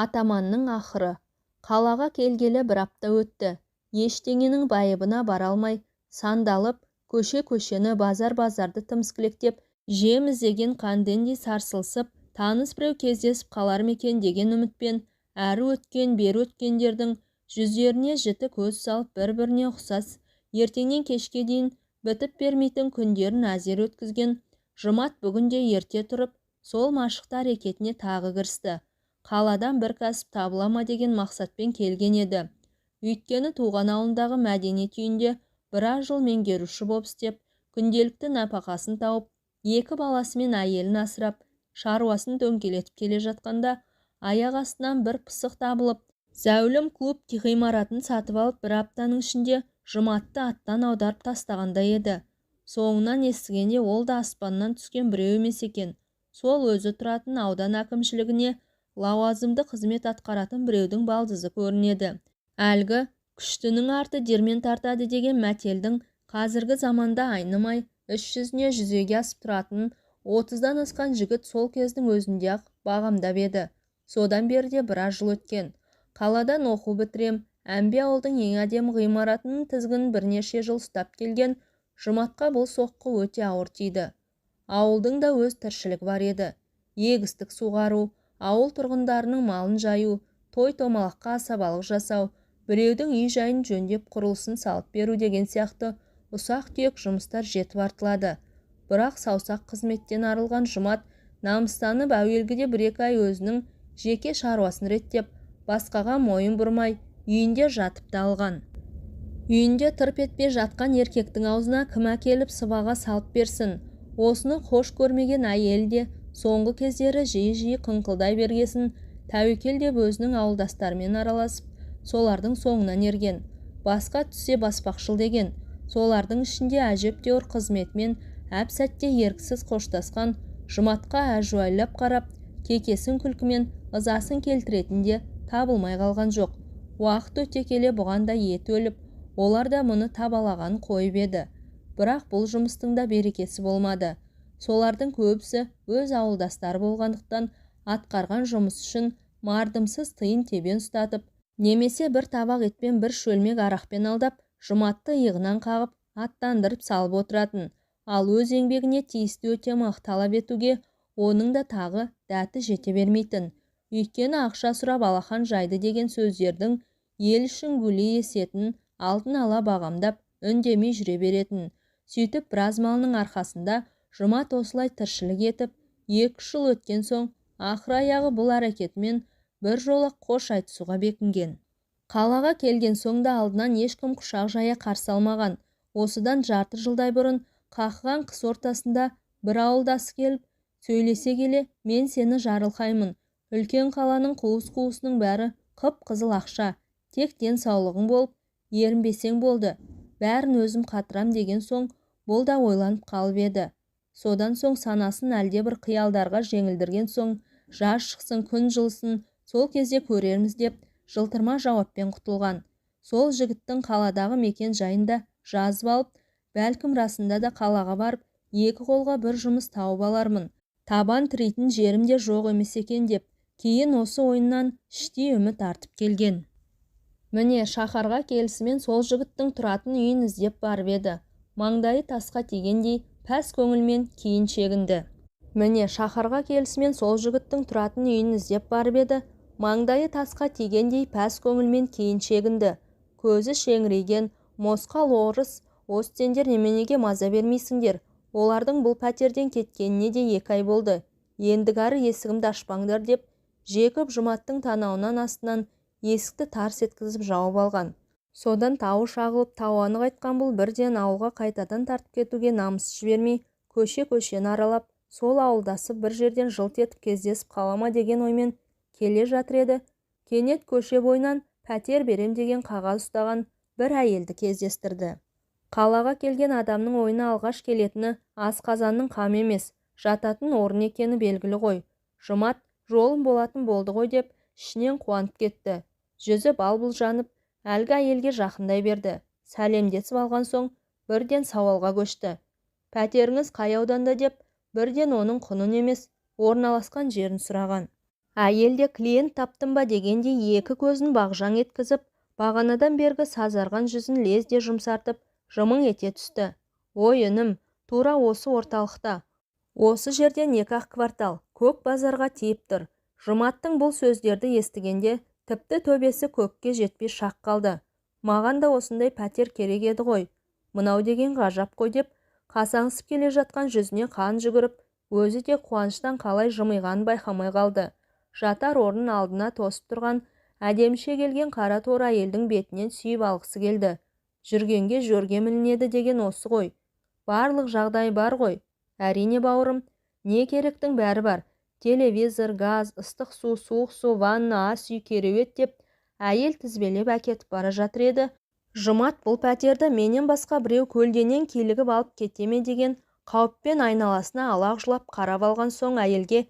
Атаманның ақыры. Қалаға келгелі бір апта өтті. Ештеңенің байыбына бара алмай, сандалып, көше-көшені, базар-базарды тіміскілеп, жем іздеген қандендей сарсылысып, таныс біреу кездесіп қалар ма екен деген үмітпен әрі өткен, бері өткендердің жүздеріне жіті көз салып, бір-біріне ұқсас ертеңнен кешке дейін бітіп бермейтін күндерін әзер өткізген Жұмат бүгін де ерте тұрып, сол машықты әрекетіне тағы кірісті. Қаладан бір кәсіп табыла ма деген мақсатпен келген еді. Өйткені туған ауылындағы мәдениет үйінде біраз жыл меңгеруші боп істеп, күнделікті нәпақасын тауып, екі баласы мен әйелін асырап, шаруасын дөңгелетіп келе жатқанда, аяқ астынан бір пысық табылып, зәулім клуб ғимаратын сатып алып, бір аптаның ішінде Жұматты аттан аударып тастағандай еді. Соңынан естігенде ол да аспаннан түскен біреу емес екен. Сол өзі тұратын аудан әкімшілігіне лауазымды қызмет атқаратын біреудің балдызы көрінеді. Әлгі күштінің арты диірмен тартады деген мәтелдің қазіргі заманда айнымай іс жүзіне жүзеге асып тұратынын 30-дан асқан жігіт сол кездің өзінде-ақ бағамдап еді. Содан бері де біраз жыл өткен. Қаладан оқу бітірем, әмбе ауылдың ең әдемі ғимаратының тізгінін бірнеше жыл ұстап келген Жұматқа бұл соққы өте ауыр тиді. Ауылдың да өз тіршілігі бар еді. Егістік суғару, ауыл тұрғындарының малын жаю, той-томалаққа асабалық жасау, біреудің үй-жайын жөндеп құрылысын салып беру деген сияқты ұсақ-түйек жұмыстар жетіп артылады. Бірақ саусақ қызметтен арылған Жұмат намыстанып әуелгіде бір-екі ай өзінің жеке шаруасын реттеп, басқаға мойын бұрмай, үйінде жатып та алған. Үйінде тырп етпей жатқан еркектің аузына кім әкеліп сыбаға салып берсін? Осыны хош көрмеген әйелі де соңғы кездері жиі-жиі қыңқылдай бергесін, тәуекел деп өзінің ауылдастарымен араласып, солардың соңынан ерген. Басқа түссе баспақшыл деген. Солардың ішінде әжептәуір қызметімен әп-сәтте еріксіз қоштасқан Жұматқа әжуалап қарап, кекесін күлкімен ызасын келтіретін де табылмай қалған жоқ. Уақыт өте келе бұған да еті өліп, олар да мұны табалаған қойып еді. Бірақ бұл жұмыстың да берекесі болмады. Солардың көбісі өз ауылдастары болғандықтан атқарған жұмыс үшін мардымсыз тиын-тебен ұстатып, немесе бір табақ етпен бір шөлмек арақпен алдап, Жұматты иығынан қағып, аттандырып салып отыратын. Ал өз еңбегіне тиісті өтемақы талап етуге оның да тағы дәті жете бермейтін. Өйткені ақша сұрап алақан жайды деген сөздердің ел үшін гулей есетін алдын ала бағамдап, үндемей жүре беретін. Сөйтіп біраз малының арқасында Жұмат осылай тіршілік етіп, 2 жыл өткен соң ақыр аяғы бұл әрекетімен бір жола қош айтысуға бекінген. Қалаға келген соң да алдынан ешкім құшақ жая қарсы алмаған. Осыдан жарты жылдай бұрын қақыған қыс ортасында бір ауылдасы келіп, сөйлесе келе, мен сені жарылқаймын. Үлкен қаланың қуыс-қуысының бәрі қып-қызыл ақша, тек денсаулығың болып, ерінбесең болды, бәрін өзім қатырам деген соң, бұл да ойланып қалып еді. Содан соң санасын әлдебір қиялдарға жеңілдірген соң, жаз шықсын, күн жылысын, сол кезде көрерміз деп жылтырма жауаппен құтылған. Сол жігіттің қаладағы мекен жайын да жазып алып, бәлкім расында да қалаға барып, екі қолға бір жұмыс тауып алармын. Табан тірейтін жерім де жоқ емес екен деп, кейін осы ойыннан іштей үміт артып келген. Міне, шаһарға келісімен сол жігіттің тұратын үйін іздеп барып еді. Маңдайы тасқа тигендей пәс көңілмен кейін шегінді. Міне, шаһарға келісімен сол жігіттің тұратын үйін іздеп барып еді. Маңдайы тасқа тигендей пәс көңілмен кейін шегінді. Көзі шеңірейген мосқал орыс, остендер неменеге маза бермейсіңдер? Олардың бұл пәтерден кеткеніне де 2 ай болды. Ендігәрі есігімді ашпаңдар деп, жекіп Жұматтың танауынан астынан есікті тарс еткізіп жауып алған. Содан тауы шағылып, тауаны қайтқан бұл бірден ауылға қайтадан тартып кетуге намыс жібермей, көше-көшені аралап, сол ауылдасы бір жерден жылт етіп кездесіп қалама деген оймен келе жатыр еді. Кенет көше бойынан пәтер берем деген қағаз ұстаған бір әйелді кездестірді. Қалаға келген адамның ойына алғаш келетіні асқазанның қамы емес, жататын орын екені белгілі ғой. Жұмат жолым болатын болды ғой деп ішінен қуанып кетті. Жүзі бал-бұл жанып, әлгі әйелге жақындай берді. Сәлемдесіп алған соң бірден сауалға көшті. Пәтеріңіз қай ауданда деп, бірден оның құнын емес, орналасқан жерін сұраған. Әйел де клиент таптым ба дегендей екі көзін бағжаң еткізіп, бағанадан бергі сазарған жүзін лезде жұмсартып, жымың ете түсті. Ой, інім, тура осы орталықта. Осы жерден 2-ақ квартал, көк базарға тиіп тұр. Жұматтың бұл сөздерді естігенде тіпті төбесі көкке жетпей шақ қалды. Маған да осындай пәтер керек еді ғой. Мынау деген ғажап қой деп, қасаңсып келе жатқан жүзіне қан жүгіріп, өзі де қуаныштан қалай жымиғанын байқамай қалды. Жатар орнын алдына тосып тұрған әдеміше келген қара торы әйелдің бетінен сүйіп алғысы келді. Жүргенге жөрге мінеді деген осы ғой. Барлық жағдай бар ғой. Әрине, бауырым, не керектің бәрі бар. Телевизор, газ, ыстық су, суық су, ванна, ас үй, кереует деп әйел тізбелеп әкетіп бара жатыр еді. Жұмат бұл пәтерді менен басқа біреу көлденең килігіп алып кете ме деген қауіппен айналасына алақ-жұлап қарап алған соң әйелге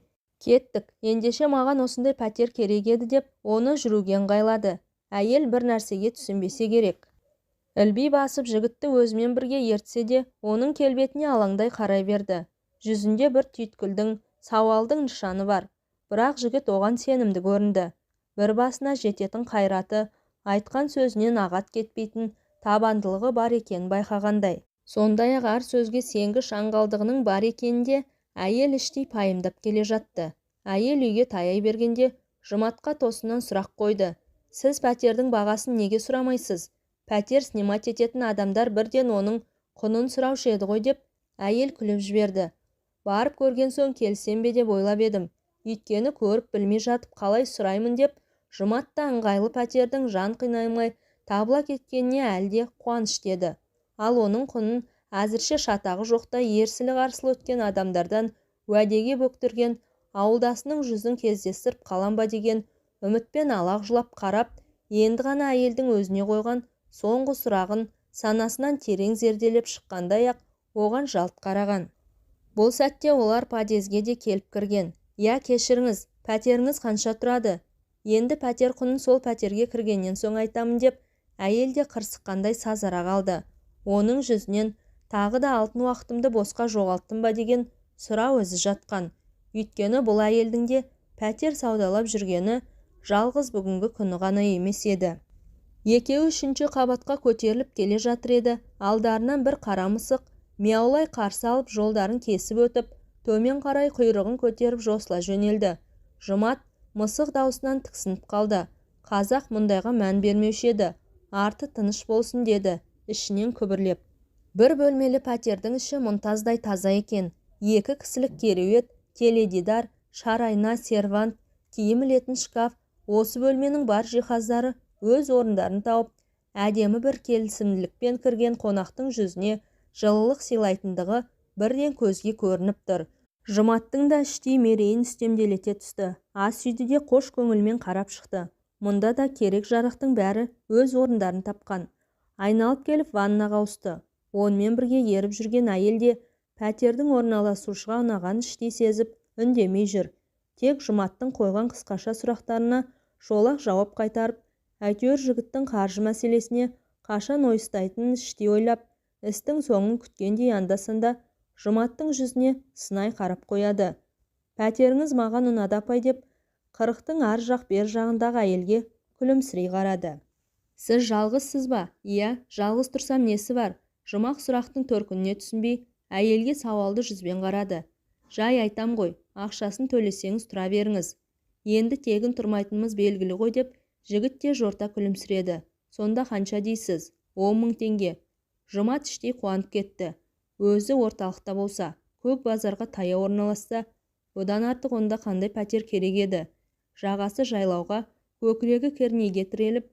кеттік, ендеше маған осындай пәтер керек еді деп оны жүруге ыңғайлады. Әйел бір нәрсеге түсінбесе керек. Ілби басып жігітті өзімен бірге ертсе де, оның келбетіне алаңдай қарай берді. Жүзінде бір түйткілдің, сауалдың нышаны бар. Бірақ жігіт оған сенімді көрінді. Бір басына жететін қайраты, айтқан сөзінен ағат кетпейтін табандылығы бар екенін байқағандай. Сондай-ақ әр сөзге сенгіш аңғалдығының бар екенін де әйел іштей пайымдап келе жатты. Әйел үйге таяй бергенде Жұматқа тосыннан сұрақ қойды. Сіз пәтердің бағасын неге сұрамайсыз? Пәтер снимать ететін адамдар бірден оның құнын сұраушы еді ғой деп әйел күліп жіберді. Барып көрген соң келсем бе деп ойлап едім. Өйткені көріп білмей жатып қалай сұраймын деп Жұмат та ыңғайлы пәтердің жан қинаймай табыла кеткеніне әлі де қуанышты еді. Ал оның құнын әзірше шатағы жоқта ерсілі-қарсылы өткен адамдардан уәдеге бөктірген ауылдасының жүзін кездестіріп қалам ба деген үмітпен алақ-жұлап қарап, енді ғана әйелдің өзіне қойған соңғы сұрағын санасынан терең зерделеп шыққандай-ақ оған жалт қараған. Бұл сәтте олар подъезге де келіп кірген. Я, кешіріңіз, пәтеріңіз қанша тұрады? Енді пәтер құнын сол пәтерге кіргеннен соң айтамын деп әйел де қырсыққандай сазара қалды. Оның жүзінен тағы да алтын уақытымды босқа жоғалттым ба деген сұрау ізі жатқан. Өйткені бұл әйелдің де пәтер саудалап жүргені жалғыз бүгінгі күні ғана емес еді. Екеуі үшінші қабатқа көтеріліп келе жатыр еді. Алдарынан бір қара мысық мияулай қарсы алып жолдарын кесіп өтіп, төмен қарай құйрығын көтеріп жосыла жөнелді. Жұмат мысық даусынан тіксініп қалды. Қазақ мұндайға мән бермеуші еді. Арты тыныш болсын деді, ішінен күбірлеп. Бір бөлмелі пәтердің іші мұнтаздай таза екен. Екі кісілік кереует, теледидар, шар айна, сервант, киім ілетін шкаф, осы бөлменің бар жиһаздары өз орындарын тауып, әдемі бір келісімділікпен кірген қонақтың жүзіне жылылық сыйлайтындығы бірден көзге көрініп тұр. Жұматтың да іштей мерейін үстемделете түсті. Ас үйді де қош көңілмен қарап шықты. Мұнда да керек-жарақтың бәрі өз орындарын тапқан. Айналып келіп ваннаға ауысты. Онымен бірге еріп жүрген әйел де пәтердің орналасушыға ұнағанын іштей сезіп, үндемей жүр. Тек Жұматтың қойған қысқаша сұрақтарына шолақ жауап қайтарып, әйтеуір жігіттің қаржы мәселесіне қашан ойыстайтынын іштей ойлап, істің соңын күткендей анда-санда Жұматтың жүзіне сынай қарап қояды. Пәтеріңіз маған ұнады апай деп, 40-тың ар жақ бер жағындағы әйелге күлімсірей қарады. Сіз жалғызсыз ба? Иә, жалғыз тұрсам несі бар? Жұмақ сұрақтың төркініне түсінбей, әйелге сауалды жүзбен қарады. Жай айтам ғой, ақшасын төлесеңіз тұра беріңіз. Енді тегін тұрмайтынымыз белгілі ғой деп, жігіт те жорта күлімсіреді. Сонда қанша дейсіз? 10 000 теңге. Жұмат іштей қуанып кетті. Өзі орталықта болса, көк базарға таяу орналасса, бұдан артық онда қандай пәтер керек еді? Жағасы жайлауға, көкірегі кернейге тіреліп,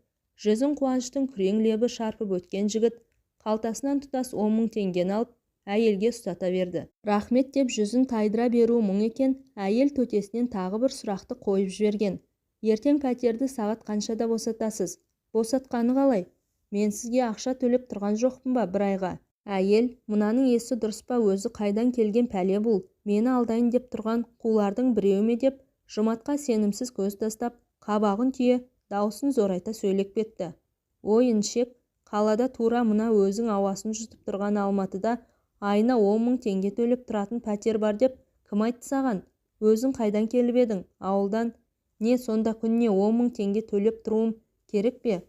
жүзін қуаныштың күрең лебі шарпып өткен жігіт қалтасынан тұтас 10 000 теңгені алып, әйелге ұстата берді. Рахмет деп жүзін тайдыра беруі мұң екен, әйел төтесінен тағы бір сұрақты қойып жіберген. Ертең пәтерді сағат қаншада босатасыз? Босатқаны қалай? Мен сізге ақша төлеп тұрған жоқпын ба бір айға? Әйел, мынаның есі дұрыс па, өзі қайдан келген пәле бұл, мені алдайын деп тұрған қулардың біреуі ме деп, Жұматқа сенімсіз көз тастап, қабағын түйе, даусын зорайта сөйлеп кетті. Ой, інішек, қалада тура мына өзің ауасын жұтып тұрған Алматыда айына 10 000 теңге төлеп тұратын пәтер бар деп кім айтты саған? Өзің қайдан келіп едің? Ауылдан. Не сонда күніне 10 000 теңге төлеп тұруым керек пе?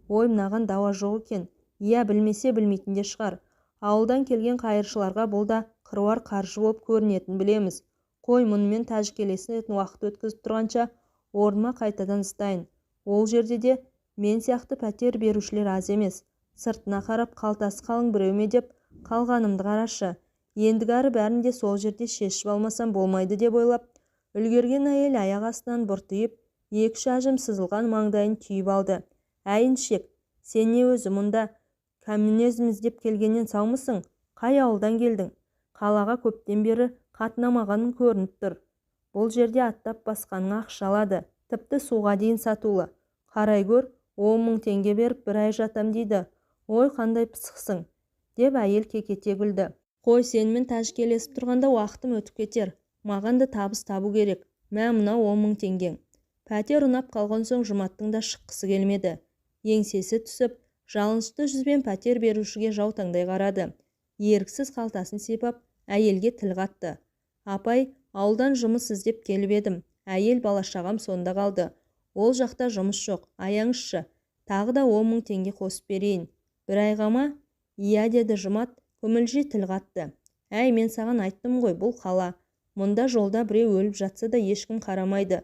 Ой, мынаған дауа жоқ екен. Иә, білмесе білмейтін де шығар. Ауылдан келген қайыршыларға бұл да қыруар қаржы болып көрінетінін білеміз. Қой, мұнымен тәжікелесетін уақыт өткізіп тұрғанша орныма қайтадан зытайын. Ол жерде де мен сияқты пәтер берушілер аз емес. Сыртына қарап қалтасы қалың біреу ме деп қалғанымды қарашы. Ендігәрі бәрін де сол жерде шешіп алмасам болмайды деп ойлап үлгерген әйел аяқ астынан бұртиып, екі-үш әжім сызылған маңдайын түйіп алды. Әй, інішек, сен не өзі мұнда коммунизм іздеп келгеннен саумысың? Қай ауылдан келдің? Қалаға көптен бері қатынамағаның көрініп тұр. Бұл жерде аттап басқаныңа ақша алады. Тіпті суға дейін сатулы. Қарай гөр, 10 000 теңге беріп бір ай жатам дейді. Ой, қандай пысықсың, деп әйел кекете күлді. Қой, сенімен тәжікелесіп тұрғанда уақытым өтіп кетер. Маған да табыс табу керек. Мә, мынау 10 000 теңгең. Пәтер ұнап қалған соң Жұматтың да шыққысы келмеді. Еңсесі түсіп, жалынышты жүзбен пәтер берушіге жаутаңдай қарады. Еріксіз қалтасын сипап, әйелге тіл қатты. Апай, ауылдан жұмыс іздеп келіп едім. Әйел бала-шағам сонда қалды. Ол жақта жұмыс жоқ. Аяңызшы, тағы да 10 000 теңге қосып берейін. Бір айға ма? Иә, деді Жұмат, күмілжи тіл қатты. Әй, мен саған айттым ғой, бұл қала. Мұнда жолда біреу өліп жатса да ешкім қарамайды.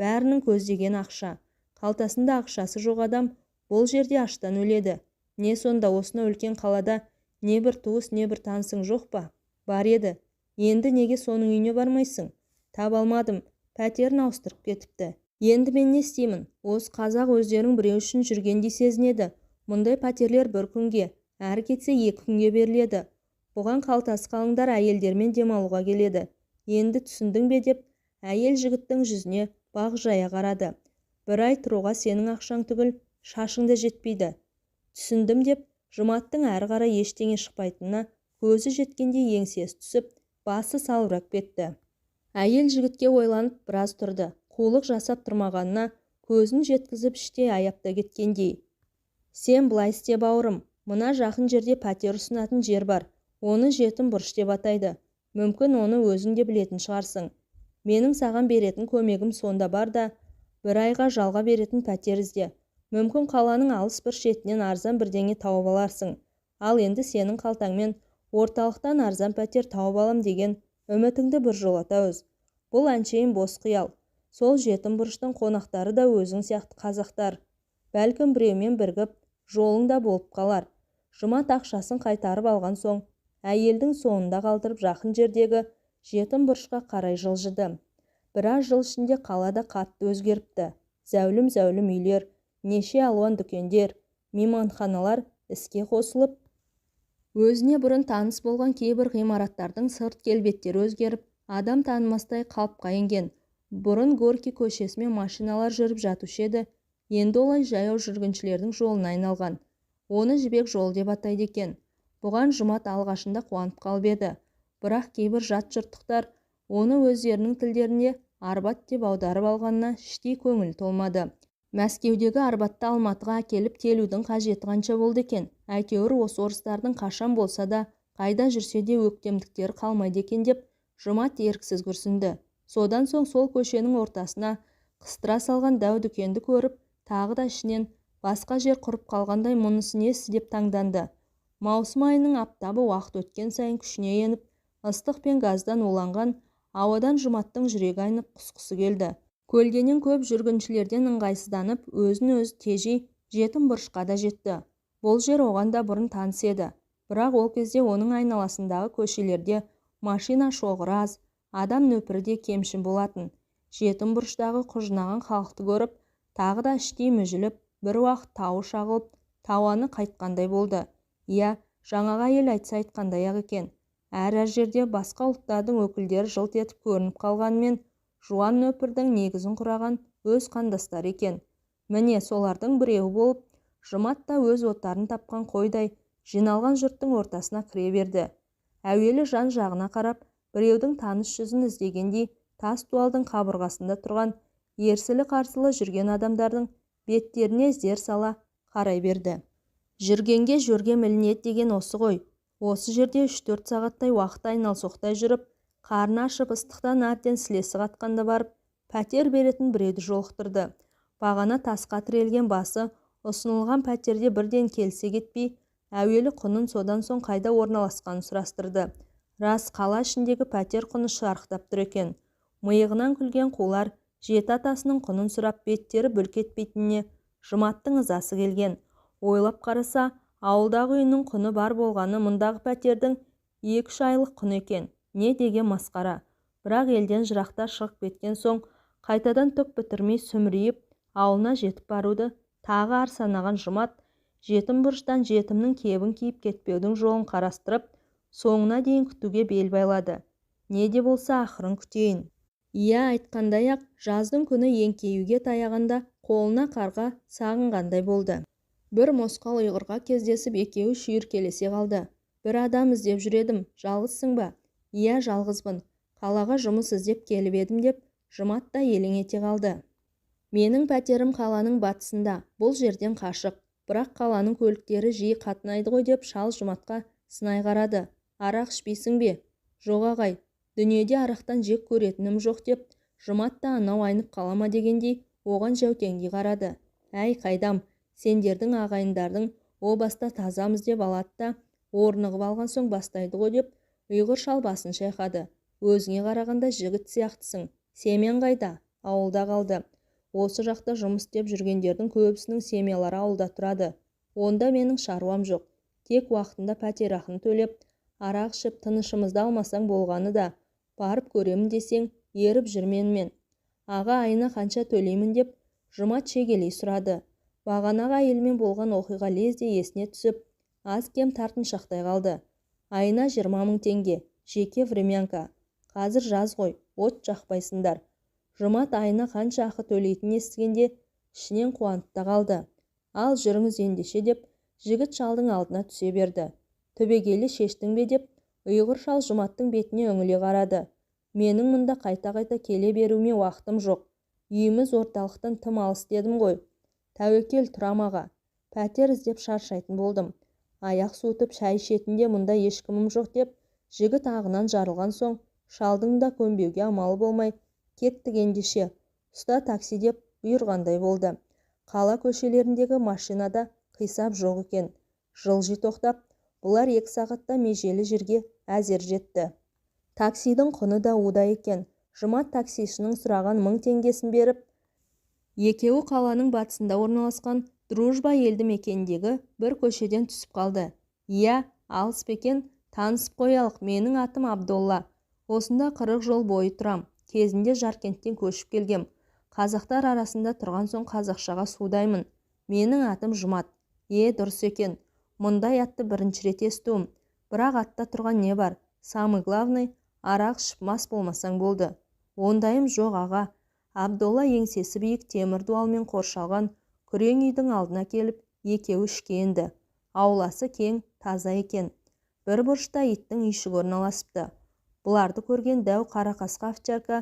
Бәрінің көздегені ақша. Қалтасында ақшасы жоқ адам бұл жерде аштан өледі. Не сонда осынау үлкен қалада не бір туыс, не бір танысың жоқ па? Бар еді. Енді неге соның үйіне бармайсың? Таба алмадым. Пәтерін ауыстырып кетіпті. Енді мен не істеймін? Осы қазақ өздерің біреу үшін жүргендей сезінеді. Мұндай пәтерлер бір күнге, әрі кетсе 2 күнге беріледі. Бұған қалтасы қалыңдар әйелдермен демалуға келеді. Енді түсіндің бе деп әйел жігіттің жүзіне бақ жая қарады. Бір ай тұруға сенің ақшаң түгіл, шашың да жетпейді. Түсіндім деп Жұматтың әрі қарай ештеңе шықпайтынына көзі жеткендей еңсесі түсіп, басы салбырап кетті. Әйел жігітке ойланып біраз тұрды. Қулық жасап тұрмағанына көзін жеткізіп іштей аяп та кеткендей. Сен былай істе, бауырым, мына жақын жерде пәтер ұсынатын жер бар. Оны жетім бұрыш деп атайды. Мүмкін оны өзің де білетін шығарсың. Менің саған беретін көмегім сонда бар да, бір айға жалға беретін пәтер ізде. Мүмкін қаланың алыс бір шетінен арзан бірдеңе тауып аларсың. Ал енді сенің қалтаңмен орталықтан арзан пәтер тауып алам деген үмітіңді біржолата үз. Бұл әншейін бос қиял. Сол жетім бұрыштың қонақтары да өзің сияқты қазақтар. Бәлкім біреумен бірігіп, жолың да болып қалар. Жұмат ақшасын қайтарып алған соң, әйелдің соңында қалдырып жақын жердегі жетім бұрышқа қарай жылжыды. Біраз жыл ішінде қалада қатты өзгеріпті. Зәулім-зәулім үйлер, неше алуан дүкендер, мейманханалар іске қосылып, өзіне бұрын таныс болған кейбір ғимараттардың сырт келбеттері өзгеріп, адам танымастай қалыпқа енген. Бұрын Горький көшесімен машиналар жүріп жатушы еді, енді олай жаяу жүргіншілердің жолына айналған. Оны жібек жолы деп атайды екен. Бұған Жұмат алғашында қуанып қалып еді. Бірақ кейбір жат жұрттықтар оны өздерінің тілдеріне Арбат деп аударып алғанына іштей көңіл толмады. Мәскеудегі Арбатты Алматыға әкеліп келудің қажеті қанша болды екен? Әйтеуір осы орыстардың қашан болса да, қайда жүрсе де өктемдіктері қалмайды екен деп Жұмат еріксіз күрсінді. Содан соң сол көшенің ортасына қыстыра салған дәу дүкенді көріп, тағы да ішінен басқа жер құрып қалғандай мұнысы несі деп таңданды. Маусым айының аптабы уақыт өткен сайын күшіне еніп, ыстық пен газдан уланған ауадан Жұматтың жүрегі айнып құсқысы келді. Көлденең көп жүргіншілерден ыңғайсызданып, өзін өзі тежей жетім бұрышқа да жетті. Бұл жер оған да бұрын таныс еді. Бірақ ол кезде оның айналасындағы көшелерде машина шоғыры аз, адам нөпірі де кемшін болатын. Жетім бұрыштағы құжынаған халықты көріп, тағы да іштей мүжіліп, бір уақыт тауы шағылып, тауаны қайтқандай болды. Иә, жаңағы әйел айтса айтқандай-ақ екен. Әр-әр жерде басқа ұлттардың өкілдері жылт етіп көрініп қалғанымен, жуан нөпірдің негізін құраған өз қандастары екен. Міне, солардың біреуі болып, Жұмат та өз отарын тапқан қойдай жиналған жұрттың ортасына кіре берді. Әуелі жан-жағына қарап, біреудің таныс жүзін іздегендей тас дуалдың қабырғасында тұрған ерсілі-қарсылы жүрген адамдардың беттеріне зер сала қарай берді. Жүргенге жөргем ілінеді деген осы ғой. Осы жерде 3-4 сағаттай уақыт айналсоқтай жүріп, қарны ашып ыстықтан әбден сілесі қатқанда барып, Пәтер беретін біреуді жолықтырды. Бағана тасқа тірелген басы ұсынылған пәтерде бірден келісе кетпей, әуелі құнын, содан соң қайда орналасқанын сұрастырды. Рас, қала ішіндегі пәтер құны шарықтап тұр екен. Миығынан күлген қулар жеті атасының құнын сұрап беттері бүлк етпейтініне Жұматтың ызасы келген. Ойлап қараса, ауылдағы үйінің құны бар болғаны мұндағы пәтердің 2-3 айлық құны екен. Не деген масқара. Бірақ елден жырақта шығып кеткен соң қайтадан түк бітірмей сүмірейіп ауылына жетіп баруды тағы ар санаған Жұмат жетім бұрыштан жетімнің кебін киіп кетпеудің жолын қарастырып, соңына дейін күтуге бел байлады. Не де болса ақырын күтейін. Иә, айтқандай-ақ, жаздың күні еңкеюге таяғанда қолына қарға сағынғандай болды. Бір мосқал ұйғырға кездесіп, екеуі шүйіркелесе қалды. Бір адам іздеп жүр едім, жалғызсың ба? Иә, жалғызбын. Қалаға жұмыс іздеп келіп едім деп Жұмат та елең ете қалды. Менің пәтерім қаланың батысында, бұл жерден қашық. Бірақ қаланың көліктері жиі қатынайды ғой деп шал Жұматқа сынай қарады. Арақ ішпейсің бе? Жоқ ағай, дүниеде арақтан жек көретінім жоқ деп Жұмат та анау айнып қалама дегендей оған жәутеңдей қарады. Әй, қайдам, сендердің ағайындардың о баста тазамыз деп алады да, орнығып алған соң бастайды ғой деп ұйғыр шал басын шайқады. Өзіңе қарағанда жігіт сияқтысың. Семьяң қайда? Ауылда қалды. Осы жақта жұмыс істеп жүргендердің көбісінің семьялары ауылда тұрады. Онда менің шаруам жоқ. Тек уақытында пәтер ақын төлеп, арақ ішіп тынышымызды алмасаң болғаны да, барып көремін десең, еріп жүрменмен. Аға, айына қанша төлеймін деп Жұмат шегелей сұрады. Бағанағы әйелмен болған оқиға лезде есіне түсіп, аз-кем тартыншақтай қалды. Айына 20 000 теңге, жеке времянка. Қазір жаз ғой, от жақпайсыңдар. Жұмат айына қанша ақы төлейтінін естігенде ішінен қуанып та қалды. Ал жүріңіз ендеше деп жігіт шалдың алдына түсе берді. Түбегейлі шештің бе деп ұйғыр шал Жұматтың бетіне үңіле қарады. Менің мұнда қайта-қайта келе беруіме уақытым жоқ. Үйіміз орталықтан тым алыс дедім ғой. Тәуекел тұрам аға. Пәтер іздеп шаршайтын болдым. Аяқ суытып шай ішетінде мұнда ешкімім жоқ деп жігіт ағынан жарылған соң шалдың да көнбеуге амалы болмай кеттік ендеше, ұста такси деп бұйырғандай болды. Қала көшелеріндегі машинада қисап жоқ екен. Жылжи тоқтап, бұлар 2 сағатта межелі жерге әзер жетті. Таксидің құны да уда екен. Жұмат таксишінің сұраған 1000 теңгесін беріп, екеуі қаланың батысында орналасқан Дружба елді мекеніндегі бір көшеден түсіп қалды. Иә, алыс па екен, танысып қоялық, менің атым Абдолла. Осында 40 жыл бойы тұрам. Кезінде Жаркенттен көшіп келгем. Қазақтар арасында тұрған соң қазақшаға судаймын. Менің атым Жұмат. Е, дұрыс екен. Мұндай атты бірінші рет естуім. Бірақ атта тұрған не бар? Самый главный, арақ ішіп мас болмасаң болды. Ондайым жоқ аға. Абдолла еңсесі биік темір дуалмен қоршалған күрең үйдің алдына келіп, екеуі ішке енді. Ауласы кең, таза екен. Бір бұрышта иттің үйшігі орналасыпты. Бұларды көрген дәу қара қасқа овчарка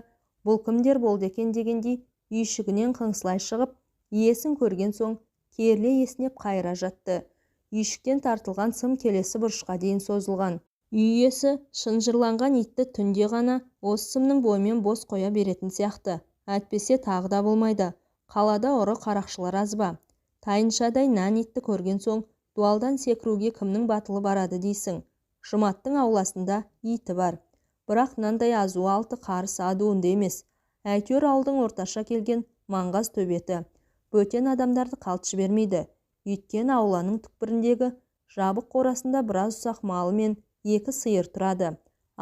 бұл кімдер болды екен дегендей үйшігінен қыңсылай шығып, иесін көрген соң керіле есінеп қайыра жатты. Үйшіктен тартылған сым келесі бұрышқа дейін созылған. Үй иесі шынжырланған итті түнде ғана осы сымның бойымен бос қоя беретін сияқты. Әйтпесе тағы да болмайды. Қалада ұры қарақшылар аз ба? Тайыншадай нән итті көрген соң дуалдан секіруге кімнің батылы барады дейсің. Жұматтың ауласында иті бар. Бірақ мынандай азуы 6 қарыс адуынды емес. Әйтеуір ауылдың орташа келген маңғаз төбеті. Бөтен адамдарды қалт жібермейді. Өйткені ауланың түкпіріндегі жабық қорасында біраз ұсақ малы мен 2 сиыр тұрады.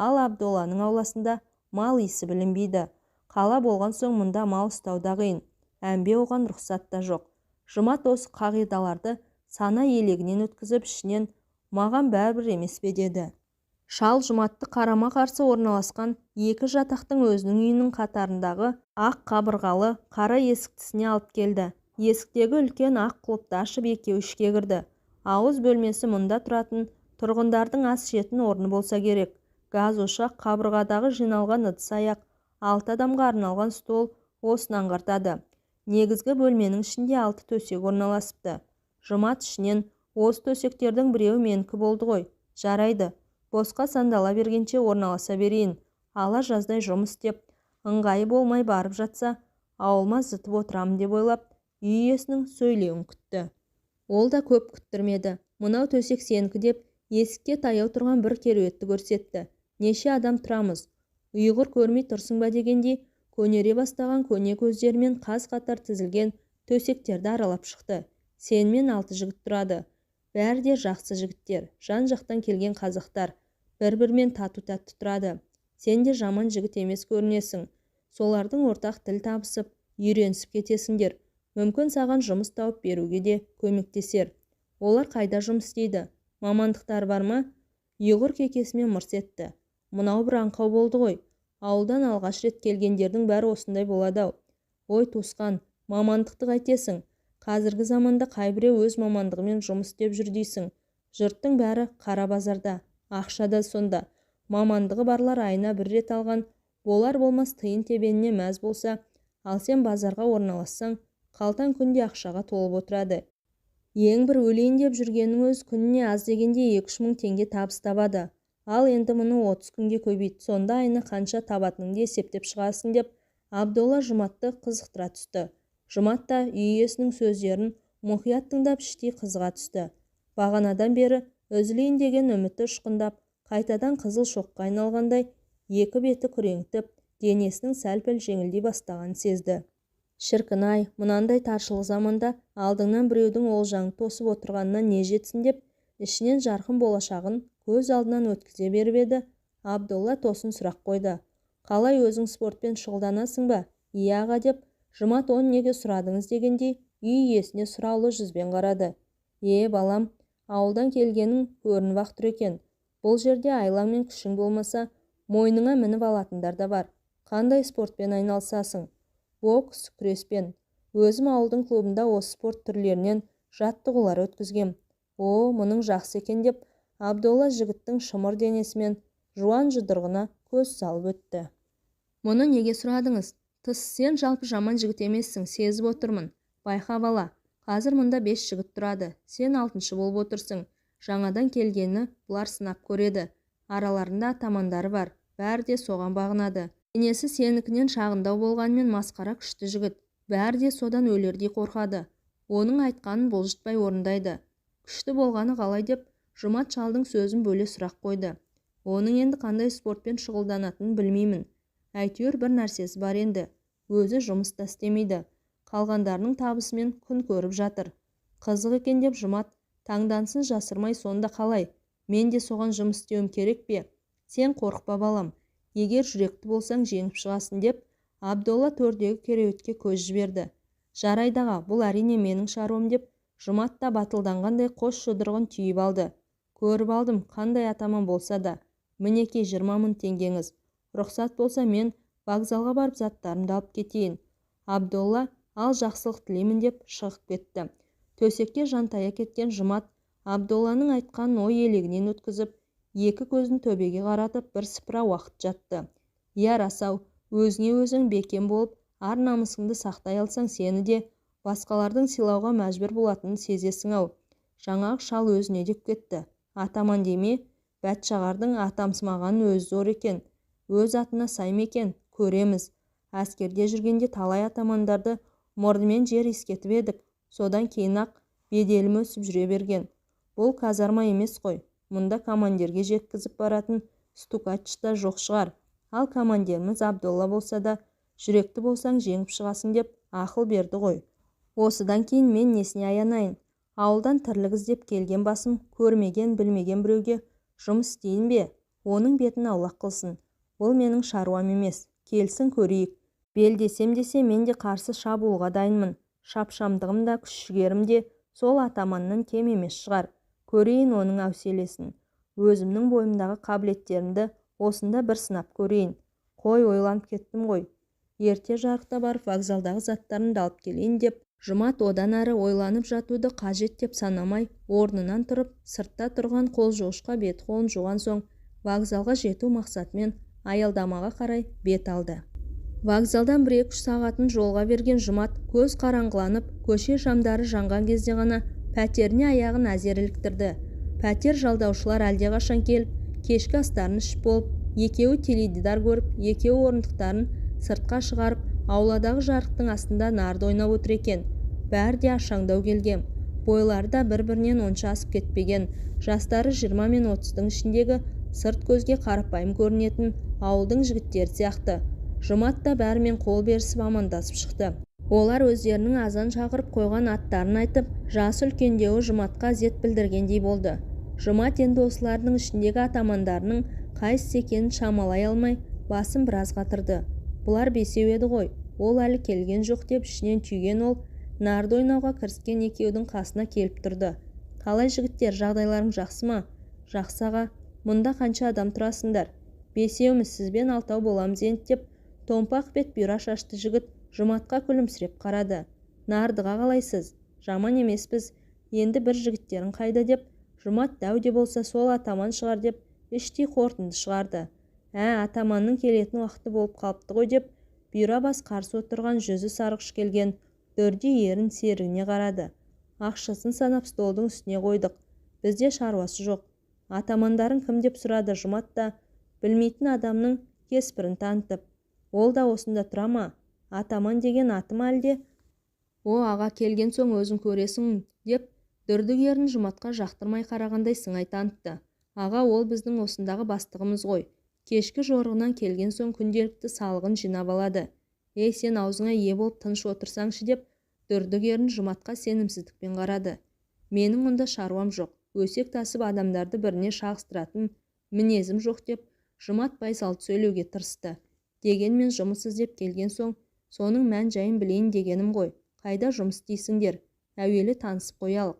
Ал Абдолланың ауласында мал иісі білінбейді. Қала болған соң мұнда мал ұстау да қиын. Әмбе оған рұқсат та жоқ. Жұмат осы қағидаларды сана елегінен өткізіп, ішінен маған бәрібір емес пе деді. Шал Жұматты қарама-қарсы орналасқан 2 жатақтың өзінің үйінің қатарындағы ақ қабырғалы қара есіктісіне алып келді. Есіктегі үлкен ақ құлыпты ашып екеуі ішке кірді. Ауыз бөлмесі мұнда тұратын тұрғындардың ас ішетін орны болса керек. Газ ошақ, қабырғадағы жиналған ыдыс-аяқ, 6 адамға арналған стол осыны аңғартады. Негізгі бөлменің ішінде 6 төсек орналасыпты. Жұмат ішінен осы төсектердің біреуі менікі болды ғой. Жарайды, босқа сандала бергенше орналаса берейін. Ала жаздай жұмыс істеп, Ыңғайы болмай барып жатса, ауылыма зытып отырамын деп ойлап, үй иесінің сөйлеуін күтті. Ол да көп күттірмеді. Мынау төсек сенікі деп, есікке таяу тұрған бір кереуетті көрсетті. Неше адам тұрамыз? Ұйғыр көрмей тұрсың ба дегендей, көнере бастаған көне көздерімен қаз-қатар тізілген төсектерді аралап шықты. Сенімен 6 жігіт тұрады. Бәрі де жақсы жігіттер, жан-жақтан келген қазақтар. Бір-бірімен тату-тәтті тұрады. Сен де жаман жігіт емес көрінесің. Солардың ортақ тіл табысып, үйренісіп кетесіңдер. Мүмкін саған жұмыс тауып беруге де көмектесер. Олар қайда жұмыс істейді? Мамандықтары бар ма? Ұйғыр кекесімен мырс етті. Мынау бір аңқау болды ғой. Ауылдан алғаш рет келгендердің бәрі осындай болады-ау. Ой, туысқан, мамандықты қайтесің? Қазіргі заманда қайбіреу өз мамандығымен жұмыс істеп жүр дейсің. Жұрттың бәрі қара базарда, ақша да сонда. Мамандығы барлар айына бір рет алған болар-болмас тиын-тебеніне мәз болса, ал сен базарға орналассаң, қалтаң күнде ақшаға толып отырады. Ең бір өлейін деп жүргеннің өз күніне аз дегенде 2-3 мың теңге табыс табады. Ал енді мұны 30 күнге көбейт, сонда айына қанша табатыныңды есептеп шығасың деп Абдолла Жұматты қызықтыра түсті. Жұмат та үй иесінің сөздерін мұқият тыңдап іштей қызыға түсті. Бағанадан бері үзілейін деген үміті ұшқындап, қайтадан қызыл шоққа айналғандай екі беті күреңітіп, денесінің сәл-пәл жеңілдей бастағанын сезді. Шіркін-ай, мынандай таршылық заманда алдыңнан біреудің олжаңды тосып отырғанына не жетсін деп, ішінен жарқын болашағын көз алдынан өткізе беріп еді, Абдолла тосын сұрақ қойды. Қалай өзің спортпен шұғылданасың ба? Иә, аға деп, Жұмат оны неге сұрадыңыз дегендей, үй иесіне сұраулы жүзбен қарады. Е, балам, ауылдан келгенің көрініп-ақ тұр екен. Бұл жерде айлаң мен күшің болмаса, мойныңа мініп алатындар да бар. Қандай спортпен айналысасың? Бокс, күреспен. Өзім ауылдың клубында осы спорт түрлерінен жаттығулар өткізгем. О, мұның жақсы екен деп, Абдолла жігіттің шымыр денесімен жуан жұдырығына көз салып өтті. Мұны неге сұрадыңыз? Тыс, сен жалпы жаман жігіт емессің, сезіп отырмын. Байқа бала, қазір мұнда 5 жігіт тұрады, сен 6-шы болып отырсың. Жаңадан келгені бұлар сынап көреді. Араларында атамандары бар, бәрі де соған бағынады. Денесі сенікінен шағындау болғанымен масқара күшті жігіт. Бәрі де содан өлердей қорқады. Оның айтқанын бұлжытпай орындайды. Күшті болғаны қалай деп, Жұмат шалдың сөзін бөле сұрақ қойды. Оның енді қандай спортпен шұғылданатынын білмеймін. Әйтеуір бір нәрсесі бар енді. Өзі жұмыс та істемейді. Қалғандарының табысымен күн көріп жатыр. Қызық екен деп Жұмат таңдансын жасырмай, сонда қалай? Мен де соған жұмыс істеуім керек пе? Сен қорықпа балам. Егер жүректі болсаң жеңіп шығасың деп, Абдолла төрдегі кереуетке көз жіберді. Жарайды аға, бұл әрине менің шаруам деп, Жұмат та батылданғандай қос жұдырығын түйіп алды. Көріп алдым, қандай атаман болса да. Мінекей 20 мың теңгеңіз. Рұқсат болса мен вокзалға барып заттарымды алып кетейін. Абдолла ал жақсылық тілеймін деп шығып кетті. Төсекке жантая кеткен Жұмат Абдолланың айтқанын ой елегінен өткізіп, екі көзін төбеге қаратып бір сыпыра уақыт жатты. Иә, рас-ау, өзіңе өзің бекем болып, ар намысыңды сақтай алсаң, сені де басқалардың сыйлауға мәжбүр болатынын сезесің-ау. Жаңағы шал өзіне деп кетті. Атаман деме, бәтшағардың атамсымағанын өзі зор екен. Өз атына сай ма екен, көреміз. Әскерде жүргенде талай атамандарды мұрнымен жер иіскетіп едік. Содан кейін-ақ беделім өсіп жүре берген. Бұл казарма емес қой. Мұнда командирге жеткізіп баратын стукач та жоқ шығар. Ал командиріміз Абдолла болса да, жүректі болсаң жеңіп шығасың деп ақыл берді ғой. Осыдан кейін мен несіне аянайын? Ауылдан тірлік іздеп келген басым көрмеген, білмеген біреуге жұмыс істейін бе? Оның бетін аулақ қылсын. Бұл менің шаруам емес. Келсін көрейік. Белдесем десе мен де қарсы шабуылға дайынмын. Шапшамдығым да күш-жігерім де сол атаманнан кем емес шығар. Көрейін оның әуселесін. Өзімнің бойымдағы қабілеттерімді осында бір сынап көрейін. Қой, ойланып кеттім ғой. Ерте жарықта барып вокзалдағы заттарымды алып келейін деп, Жұмат одан әрі ойланып жатуды қажет деп санамай, орнынан тұрып, сыртта тұрған қол жуғышқа бет қолын жуған соң, вокзалға жету мақсатымен аялдамаға қарай бет алды. Вокзалдан 1-2 сағатын жолға берген Жұмат көз қараңғыланып, көше шамдары жанған кезде ғана пәтеріне аяғын әзер іліктірді. Пәтер жалдаушылар әлдеқашан келіп, кешкі астарын ішіп болып, екеуі теледидар көріп, екеуі орындықтарын сыртқа шығарып, ауладағы жарықтың астында нарды ойнап отыр екен. Бәрі де ашаңдау келген. Бойлары да бір-бірінен онша асып кетпеген. Жастары 20 мен 30-дың ішіндегі, сырт көзге қарапайым көрінетін ауылдың жігіттері сияқты. Жұмат та бәрімен қол берісіп амандасып шықты. Олар өздерінің азан шақырып қойған аттарын айтып, жасы үлкендеуі Жұматқа ізет білдіргендей болды. Жұмат енді осылардың ішіндегі атамандарының қайсысы екенін шамалай алмай, басын біраз қатырды. Бұлар бесеу еді ғой, ол әлі келген жоқ деп ішінен түйген ол, нарды ойнауға кіріскен екеудің қасына келіп тұрды. Қалай жігіттер, жағдайларың жақсы ма? Жақсы аға. Мұнда қанша адам тұрасыңдар? Бесеуміз, сізбен алтау боламыз енді деп, томпақ бет бұйра шашты жігіт Жұматқа күлімсіреп қарады. Нардыға қалайсыз? Жаман емеспіз. Енді бір жігіттерің қайда деп, Жұмат дәу де болса сол атаман шығар деп іштей қорытынды шығарды. Ә, атаманның келетін уақыты болып қалыпты ғой деп, бұйра бас қарсы отырған жүзі сарғыш келген дүрдей ерін серігіне қарады. Ақшасын санап столдың үстіне қойдық. Бізде шаруасы жоқ. Атамандарың кім деп сұрады Жұмат та, білмейтін адамның кеспірін танытып. Ол да осында тұра ма? Атаман деген аты ма әлде? О, аға, келген соң өзің көресің деп, дүрдік ерін Жұматқа жақтырмай қарағандай сыңай танытты. Аға, ол біздің осындағы бастығымыз ғой. Кешкі жорығынан келген соң күнделікті салығын жинап алады. Ей, сен аузыңа ие болып тыныш отырсаңшы деп, дүрдік ерін Жұматқа сенімсіздікпен қарады. Менің онда шаруам жоқ. Өсек тасып адамдарды біріне шағыстыратын мінезім жоқ деп, Жұмат байсалды сөйлеуге тырысты. Дегенмен жұмыс іздеп келген соң, соның мән-жайын білейін дегенім ғой. Қайда жұмыс істейсіңдер? Әуелі танысып қоялық.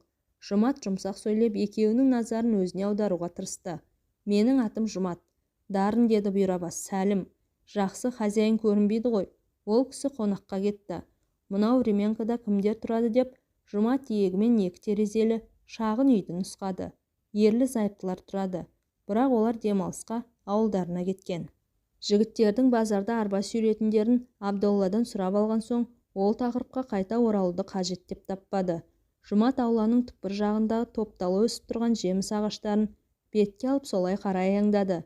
Жұмат жұмсақ сөйлеп, екеуінің назарын өзіне аударуға тырысты. Менің атым Жұмат. Дарын деді бұйрабас. Сәлім. Жақсы, хозяин көрінбейді ғой. Ол кісі қонаққа кетті. Мынау времянкада кімдер тұрады деп, Жұмат иегімен екі терезелі шағын үйді нұсқады. Ерлі зайыптылар тұрады. Бірақ олар демалысқа ауылдарына кеткен. Жігіттердің базарда арба сүйретіндерін Абдолладан сұрап алған соң, ол тақырыпқа қайта оралуды қажет деп таппады. Жұмат ауланың түкпір жағындағы топталы өсіп тұрған жеміс ағаштарын бетке алып солай қарай аяңдады.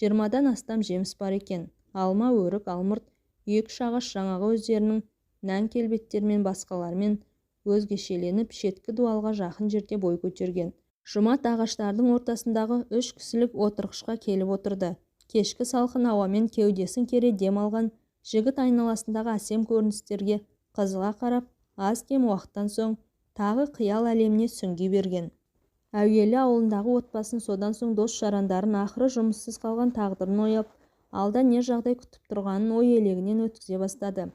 20-дан астам жеміс бар екен. Алма, өрік, алмұрт, екі-үш ағаш жаңағы өздерінің нән келбеттермен басқалармен өзгешеленіп, шеткі дуалға жақын жерде бой көтерген. Жұмат ағаштардың ортасындағы үш кісілік отырғышқа келіп отырды. Кешкі салқын ауамен кеудесін кере дем алған жігіт айналасындағы әсем көріністерге қызыға қарап, аз-кем уақыттан соң тағы қиял әлеміне сүңги берген. Әуелі ауылындағы отбасын, содан соң дос-жарандарын, ақыры жұмыссыз қалған тағдырын ойлап, алда не жағдай күтіп тұрғанын ой елегінен өткізе бастады.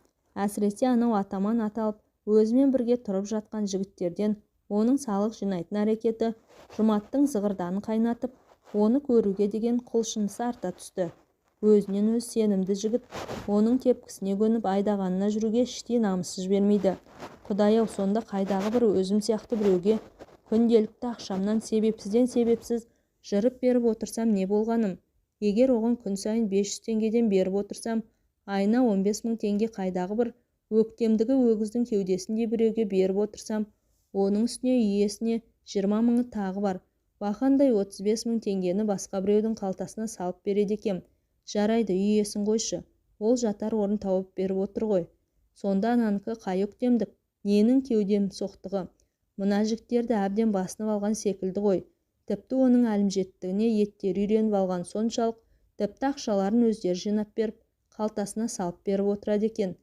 Әсіресе анау атаман аталып, өзімен бірге тұрып жатқан жігіттерден оның салық жинайтын әрекеті Жұматтың зығырданын қайнатып, оны көруге деген құлшынысы арта түсті. Өзінен өз сенімді жігіт оның тепкісіне көніп айдағанына жүруге іштей намысы жібермейді. Құдай-ау, сонда қайдағы бір өзім сияқты біреуге күнделікті ақшамнан себепсізден себепсіз жырып беріп отырсам не болғаным? Егер оған күн сайын 500 теңгеден беріп отырсам, айына 15 мың теңге қайдағы бір өктемдігі өгіздің кеудесіндей біреуге беріп отырсам, оның үстіне иесіне 20 мыңы тағы бар. Бақандай 35 мың теңгені басқа біреудің қалтасына салып береді екем. Жарайды, үй иесін қойшы, ол жатар орын тауып беріп отыр ғой. Сонда ананікі қай өктемдік, ненің кеудем соқтығы? Мына жігіттерді әбден басынып алған секілді ғой. Тіпті оның әлімжеттігіне еттері үйреніп алған соншалық, тіпті ақшаларын өздері жинап беріп, қалтасына салып беріп отырады екен.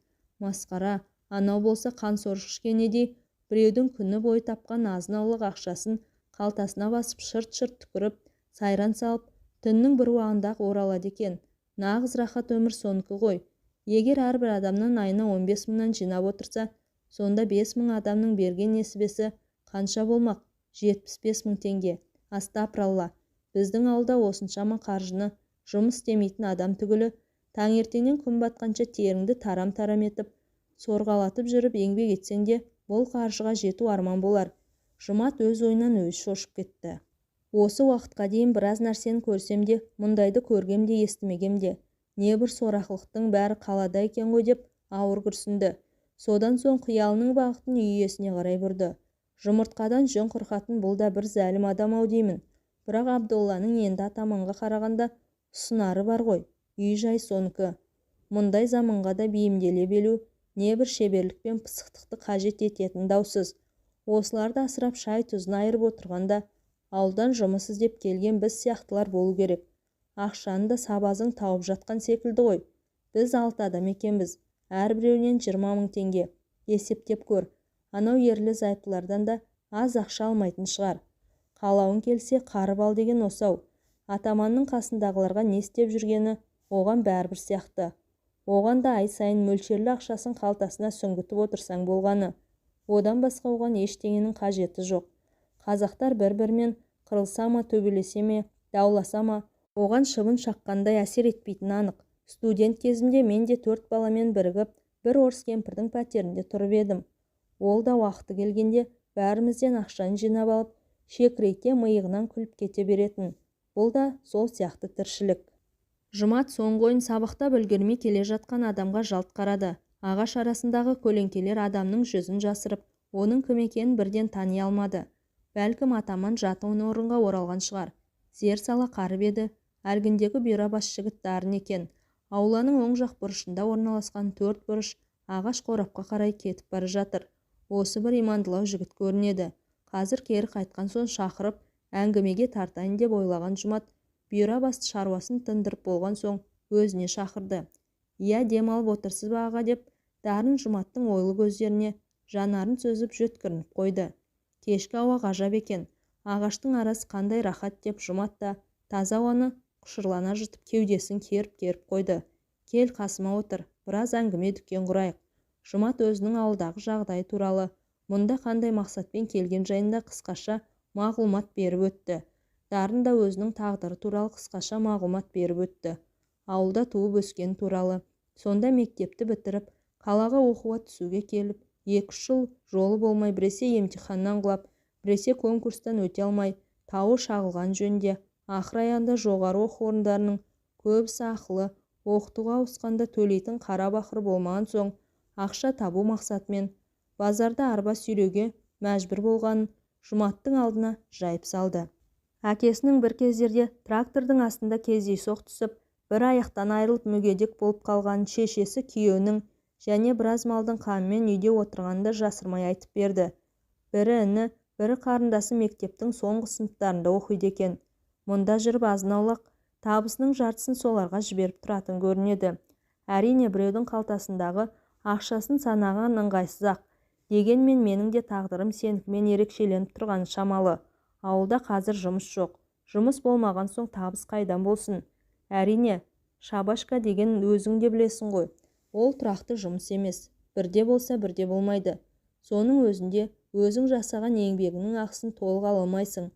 Масқара, анау болса қан сорғыш кенедей біреудің күні бойы тапқан азын-аулақ ақшасын қалтасына басып шырт-шырт түкіріп, сайран салып, түннің бір уағында-ақ оралады екен. Нағыз рахат өмір соныкі ғой. Егер әрбір адамнан айына 15 мыңнан жинап отырса, сонда 5 мың адамның берген несібесі қанша болмақ? 75 мың теңге. Астапыралла, біздің ауылда осыншама қаржыны жұмыс істемейтін адам түгілі, таңертеңнен күн батқанша теріңді тарам-тарам етіп, сорғалатып жүріп еңбек етсең де, бұл қаржыға жету арман болар. Жұмат өз ойынан өзі шошып кетті. Осы уақытқа дейін біраз нәрсені көрсем де, мұндайды көргем де естімегем де, не бір сорақылықтың бәрі қалада екен ғой деп ауыр күрсінді. Содан соң қиялының бағытын үй иесіне қарай бұрды. Жұмыртқадан жүн қырқатын бұл да бір зәлім адам ау деймін. Бірақ Абдолланың енді атаманға қарағанда ұсынары бар ғой. Үй жай соныкі. Мұндай заманға да бейімделе білу небір шеберлік пен пысықтықты қажет ететін даусыз. Осыларды асырап шай-тұзын айырып отырғанда ауылдан жұмыс іздеп келген біз сияқтылар болу керек. Ақшаны да сабазың тауып жатқан секілді ғой. Біз 6 адам екенбіз. Әрбіреуінен 20 мың теңге. Есептеп көр. Анау ерлі-зайыптылардан да аз ақша алмайтын шығар. Қалауың келсе қарып ал деген осау. Атаманның қасындағыларға не істеп жүргені оған бәрібір сияқты. Оған да ай сайын мөлшерлі ақшасын қалтасына сүңгітіп отырсаң болғаны. Одан басқа оған ештеңенің қажеті жоқ. Қазақтар бір-бірімен қырылса ма, төбелесе ме, дауласа ма, оған шыбын шаққандай әсер етпейтіні анық. Студент кезімде мен де 4 баламен бірігіп, бір орыс кемпірдің пәтерінде тұрып едім. Ол да уақыты келгенде бәрімізден ақшаны жинап алып, шекірейте миығынан күліп кете беретін. Бұл да сол сияқты тіршілік. Жұмат соңғы ойын сабақтап үлгермей келе жатқан адамға жалт қарады. Ағаш арасындағы көлеңкелер адамның жүзін жасырып, оның кім екенін бірден тани алмады. Бәлкім атаман жатын орынға оралған шығар. Зер сала қарып еді, әлгіндегі бұйра бас жігіт Дарын екен. Ауланың оң жақ бұрышында орналасқан 4 бұрыш ағаш қорапқа қарай кетіп бара жатыр. Осы бір имандылау жігіт көрінеді. Қазір кері қайтқан соң шақырып, әңгімеге тартайын деп ойлаған Жұмат, бұйра басты шаруасын тындырып болған соң өзіне шақырды. Иә, дем алып отырсыз ба, аға, деп Дарын Жұматтың ойлы көздеріне жанарын сүзіп жөткірініп қойды. Кешкі ауа ғажап екен. Ағаштың арасы қандай рахат, деп Жұмат та таза ауаны құшырлана жұтып кеудесін керіп-керіп қойды. Кел қасыма отыр, біраз әңгіме дүкен құрайық. Жұмат өзінің ауылдағы жағдайы туралы, мұнда қандай мақсатпен келген жайында қысқаша мағлұмат беріп өтті. Дарын да өзінің тағдыры туралы қысқаша мағлұмат беріп өтті. Ауылда туып өскен туралы, сонда мектепті бітіріп, қалаға оқуға түсуге келіп, 2-3 жыл жолы болмай біресе емтиханнан құлап, біресе конкурстан өте алмай, тауы шағылған жөнінде, ақыр аяғында жоғары оқу орындарының көбісі ақылы оқытуға ауысқанда төлейтін қара бақыр болмаған соң, ақша табу мақсатымен базарда арба сүйреуге мәжбүр болғанын Жұматтың алдына жайып салды. Әкесінің бір кездерде трактордың астында кездейсоқ түсіп, бір аяқтан айырылып мүгедек болып қалған шешесі күйеуінің және біраз малдың қамымен үйде отырғанын да жасырмай айтып берді. Бірі іні, бірі қарындасы мектептің соңғы сыныптарында оқиды екен. Мұнда жүріп азын-аулақ табысының жартысын соларға жіберіп тұратын көрінеді. Әрине, біреудің қалтасындағы ақшасын санаған ыңғайсыз-ақ. Дегенмен менің де тағдырым сенікімен ерекшеленіп тұрғаны шамалы. Ауылда қазір жұмыс жоқ. Жұмыс болмаған соң табыс қайдан болсын? Әрине, шабашка деген өзің де білесің ғой. Ол тұрақты жұмыс емес. Бірде болса, бірде болмайды. Соның өзінде өзің жасаған еңбегіңнің ақысын толық ала алмайсың.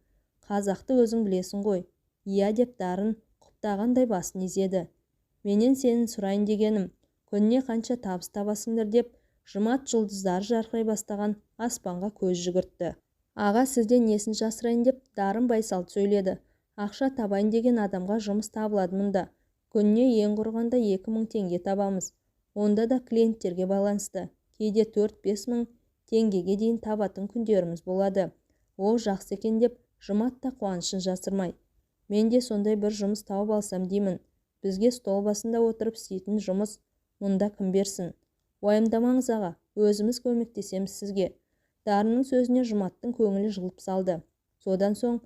Қазақты өзің білесің ғой. Иә, деп Дарын құптағандай басын изеді. Менен сенің сұрайын дегенім, күніне қанша табыс табасыңдар, деп Жұмат жұлдыздары жарқырай бастаған аспанға көз жүгіртті. Аға, сізден несін жасырайын, деп Дарын байсалды сөйледі. Ақша табайын деген адамға жұмыс табылады мұнда. Күніне ең құрығанда 2000 теңге табамыз. Онда да клиенттерге байланысты. Кейде 4-5 мың теңгеге дейін табатын күндеріміз болады. О, жақсы екен, деп Жұмат та қуанышын жасырмай. Мен де сондай бір жұмыс тауып алсам деймін. Бізге стол басында отырып істейтін жұмыс мұнда кім берсін? Уайымдамаңыз, аға, өзіміз көмектесеміз сізге. Дарынның сөзіне Жұматтың көңілі жылып салды. Содан соң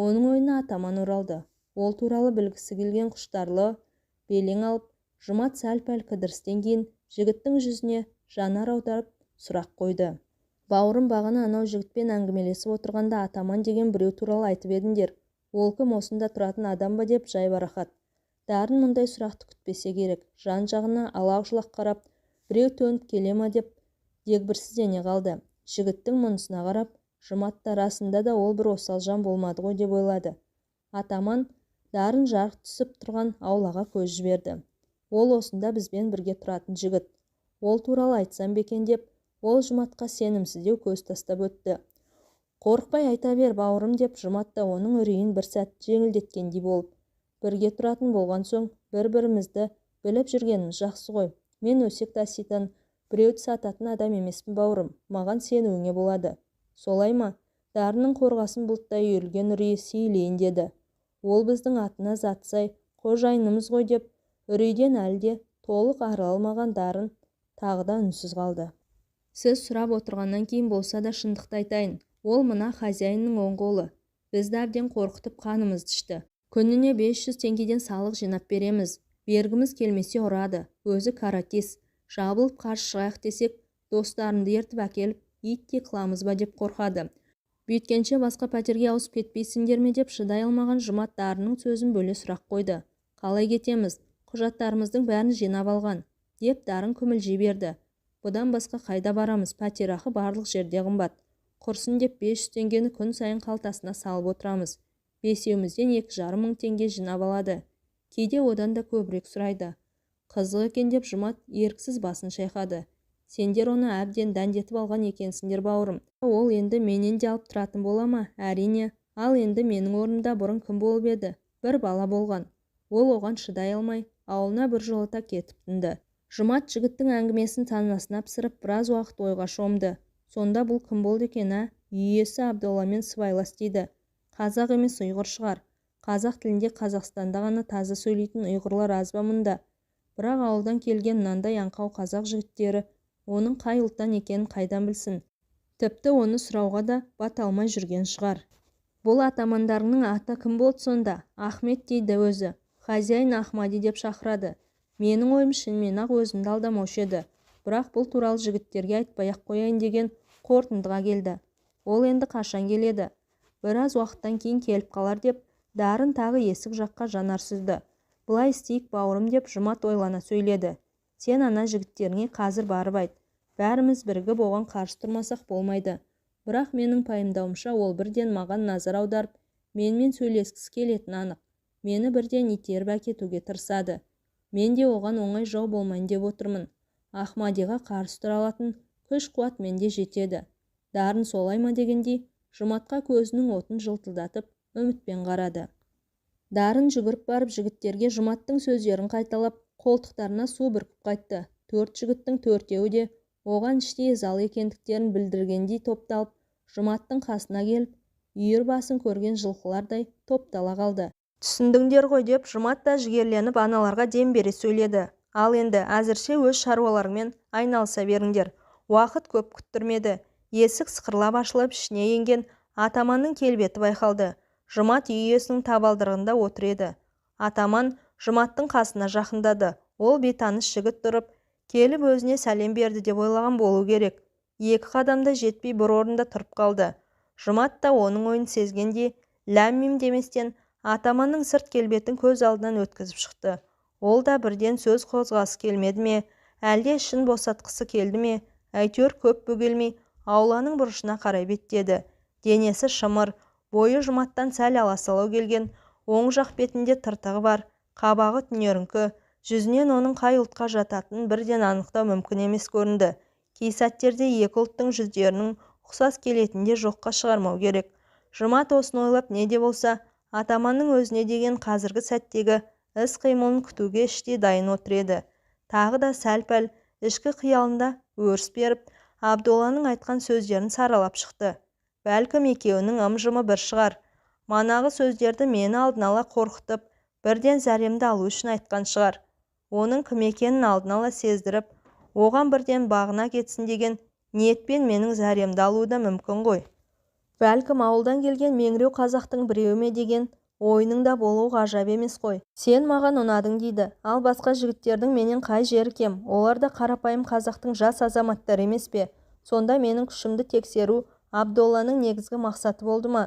оның ойына атаман оралды. Ол туралы білгісі келген құштарлы белең алып, Жұмат сәл-пәл кідірістен кейін жігіттің жүзіне жанар аударып сұрақ қойды. Бауырым, бағана анау жігітпен әңгімелесіп отырғанда атаман деген біреу туралы айтып едіңдер. Ол кім, осында тұратын адам ба, деп жайбарақат. Дарын мұндай сұрақты күтпесе керек. Жан-жағына алақ-жұлақ қарап, біреу төніп келе ма деп дегбірсіздене қалды. Жігіттің мұнысына қарап, Жұмат та расында да ол бір осал жан болмады ғой деп ойлады. Атаман Дарын жарық түсіп тұрған аулаға көз жіберді. Ол осында бізбен бірге тұратын жігіт. Ол туралы айтсам ба екен, деп ол Жұматқа сенімсіздеу көз тастап өтті. Қорықпай айта бер, бауырым, деп Жұмат та оның үрейін бір сәт жеңілдеткендей болып. Бірге тұратын болған соң бір-бірімізді біліп жүргеніміз жақсы ғой. Мен өсек таситын, біреуді сататын адам емеспін, бауырым. Маған сенуіңе болады. Солай ма? Дарынның қорғасын бұлттай үйірілген үрейі сейілейін деді. Ол біздің атына заты сай қожайынымыз ғой, деп үрейден әлі де Толық арыла алмаған Дарын тағы да үнсіз қалды. Сіз сұрап отырғаннан кейін болса да шындықты айтайын. Ол мына хозяинның оң қолы. Бізді әбден қорқытып қанымызды ішті. Күніне 500 теңгеден салық жинап береміз. Бергіміз келмесе ұрады. Өзі каратист. Жабылып қарсы шығайық десек, достарымды ертіп әкеліп, иттей қыламыз ба деп қорқады. Бүйткенше басқа пәтерге ауысып кетпейсіңдер ме деп шыдай алмаған Жұмат Дарынның сөзін бөле сұрақ қойды. Қалай кетеміз? Құжаттарымыздың бәрін жинап алған, деп Дарын күмілжи берді. Бұдан басқа қайда барамыз? Пәтерақы барлық жерде қымбат. Құрсын деп 500 теңгені күн сайын қалтасына салып отырамыз. Бесеумізден 2,5 мың теңге жинап алады. Кейде одан да көбірек сұрайды. Қызық екен деп Жұмат еріксіз басын шайқады. Сендер оны әбден дәндетіп алған екенсіңдер, бауырым. Ол енді менен де алып тұратын бола ма? Әрине. Ал енді менің орнымда бұрын кім болып еді? Бір бала болған. Ол оған шыдай алмай, ауылына біржолата кетіп тынды. Жұмат жігіттің әңгімесін санасына пісіріп, біраз уақыт ойға шомды. Сонда бұл кім болды екен, ә? Үй иесі Абдолламен сыбайлас дейді. Қазақ емес, ұйғыр шығар. Қазақ тілінде Қазақстанда ғана таза сөйлейтін ұйғырлар аз ба мұнда? Бірақ ауылдан келген мынандай аңқау қазақ жігіттері оның қай ұлттан екенін қайдан білсін? Тіпті оны сұрауға да бата алмай жүрген шығар. Бұл атамандарыңның аты кім болды сонда? Ахмет дейді өзі. Хозяин Ахмади деп шақырады. Менің ойым шынымен-ақ өзімді алдамаушы еді. Бірақ бұл туралы жігіттерге айтпай-ақ қояйын деген қорытындыға келді. Ол енді қашан келеді? Біраз уақыттан кейін келіп қалар деп Дарын тағы есік жаққа жанар сүзді. Былай істейік, бауырым, деп Жұмат ойлана сөйледі. Сен ана жігіттеріңе қазір барып айт. Бәріміз бірігіп оған қарсы тұрмасақ болмайды. Бірақ менің пайымдауымша, ол бірден маған назар аударып, менімен сөйлескісі келетіні анық. Мені бірден итеріп әкетуге тырысады. Мен де оған оңай жау болмайын деп отырмын. Ахмадиға қарсы тұра алатын күш-қуат менде жетеді. Дарын солай ма дегендей, Жұматқа көзінің отын жылтылдатып, үмітпен қарады. Дарын жүгіріп барып жігіттерге Жұматтың сөздерін қайталап, қолтықтарына су бүркіп қайтты. Төрт жігіттің төртеуі де оған іштей ызалы екендіктерін білдіргендей топталып, Жұматтың қасына келіп, үйір басын көрген жылқылардай топтала қалды. Түсіндіңдер ғой деп Жұмат та жігерленіп аналарға дем бере сөйледі. Ал енді әзірше өз шаруаларыңмен айналыса беріңдер. Уақыт көп күттірмеді. Есік сықырлап ашылып, ішіне енген атаманның келбеті байқалды. Жұмат үй иесінің табалдырығында отыр еді. Атаман Жұматтың қасына жақындады. Ол бейтаныс жігіт тұрып, келіп өзіне сәлем берді деп ойлаған болу керек. Екі қадамда жетпей бір орында тұрып қалды. Жұмат та оның ойын сезгендей, ләм-мим деместен атаманның сырт келбетін көз алдынан өткізіп шықты. Ол да бірден сөз қозғасы келмеді ме, әлде ішін босатқысы келді ме, әйтеуір көп бөгелмей ауланың бұрышына қарай беттеді. Денесі шымыр, бойы Жұматтан сәл аласалау келген, оң жақ бетінде тыртығы бар, қабағы түнеріңкі, жүзінен оның қай ұлтқа жататынын бірден анықтау мүмкін емес көрінді. Кей сәттерде екі ұлттың жүздерінің ұқсас келетінін де жоққа шығармау керек. Жұмат осыны ойлап, не де болса, атаманның өзіне деген қазіргі сәттегі іс-қимылын күтуге іштей дайын отыр еді. Тағы да сәл-пәл ішкі қиялында өріс беріп, Абдолланың айтқан сөздерін саралап шықты. Бәлкім екеуінің ым-жымы бір шығар. Манағы сөздерді мені алдын ала қорқытып, бірден зәремді алу үшін айтқан шығар. Оның кім екенін алдын ала сездіріп, оған бірден бағына кетсін деген ниетпен менің зәремді алуы да мүмкін ғой. Бәлкім ауылдан келген меңіреу қазақтың біреуі ме деген ойының да болуы ғажап емес қой. Сен маған ұнадың дейді. Ал басқа жігіттердің менен қай жері кем? Олар да қарапайым қазақтың жас азаматтары емес пе? Сонда менің күшімді тексеру Абдолланың негізгі мақсаты болды ма?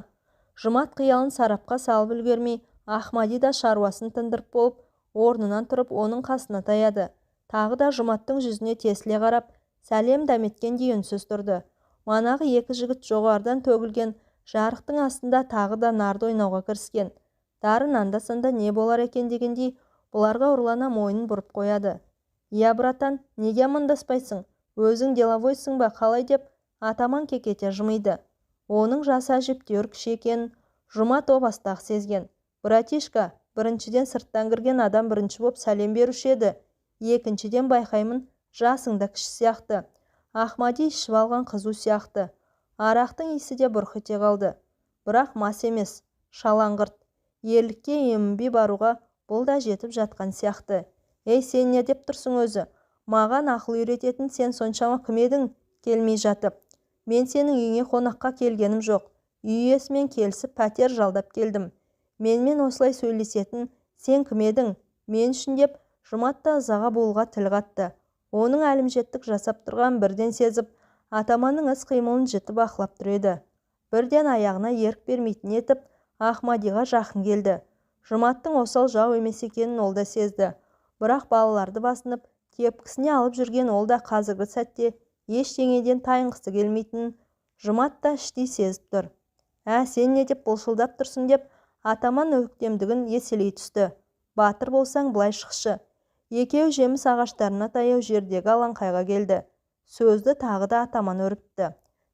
Жұмат қиялын сарапқа салып үлгермей, Ахмади да шаруасын тындырып болып, орнынан тұрып оның қасына таяды. Тағы да Жұматтың жүзіне тесіле қарап, сәлем дәметкендей үнсіз тұрды. Манағы екі жігіт жоғарыдан төгілген жарықтың астында тағы да нарды ойнауға кіріскен. Дарын анда-санда не болар екен дегендей, бұларға ұрлана мойнын бұрып қояды. «Я, братан, неге амандаспайсың? Өзің деловойсың ба, қалай?» деп атаман кекете жымиды. Оның жасы әжептәуір кіші екенін Жұмат о баста-ақ сезген. «Братишка, біріншіден сырттан кірген адам бірінші боп сәлем беруші еді. Екіншіден байқаймын, жасың да кіші сияқты. Ахмади ішіп алған қызу сияқты. Арақтың иісі де бұрқ ете қалды. Бірақ мас емес, шалаңғырт. Ерлікке емінбей баруға бұл да жетіп жатқан сияқты. Ей, сен не деп тұрсың өзі? Маған ақыл үйрететін сен соншама кім едің келмей жатып? Мен сенің үйіңе қонаққа келгенім жоқ. Үй иесімен келісіп пәтер жалдап келдім. Менімен осылай сөйлесетін сен кім едің? Мен үшін деп Жұмат та ызаға булыға тіл қатты. Оның әлімжеттік жасап тұрған бірден сезіп, атаманның іс-қимылын жіті бақылап тұр еді. Бірден аяғына ерік бермейтін етіп, Ахмадиға жақын келді. Жұматтың осал жау емес екенін ол да сезді. Бірақ балаларды басынып, тепкісіне алып жүрген ол да қазіргі сәтте ештеңеден тайынғысы келмейтінін Жұмат та іштей сезіп тұр. Ә, сен не деп былшылдап тұрсың деп атаман өктемдігін еселей түсті. Батыр болсаң былай шықшы. Екеуі жеміс ағаштарына таяу жердегі алаңқайға келді. Сөзді тағы да атаман өрбітті.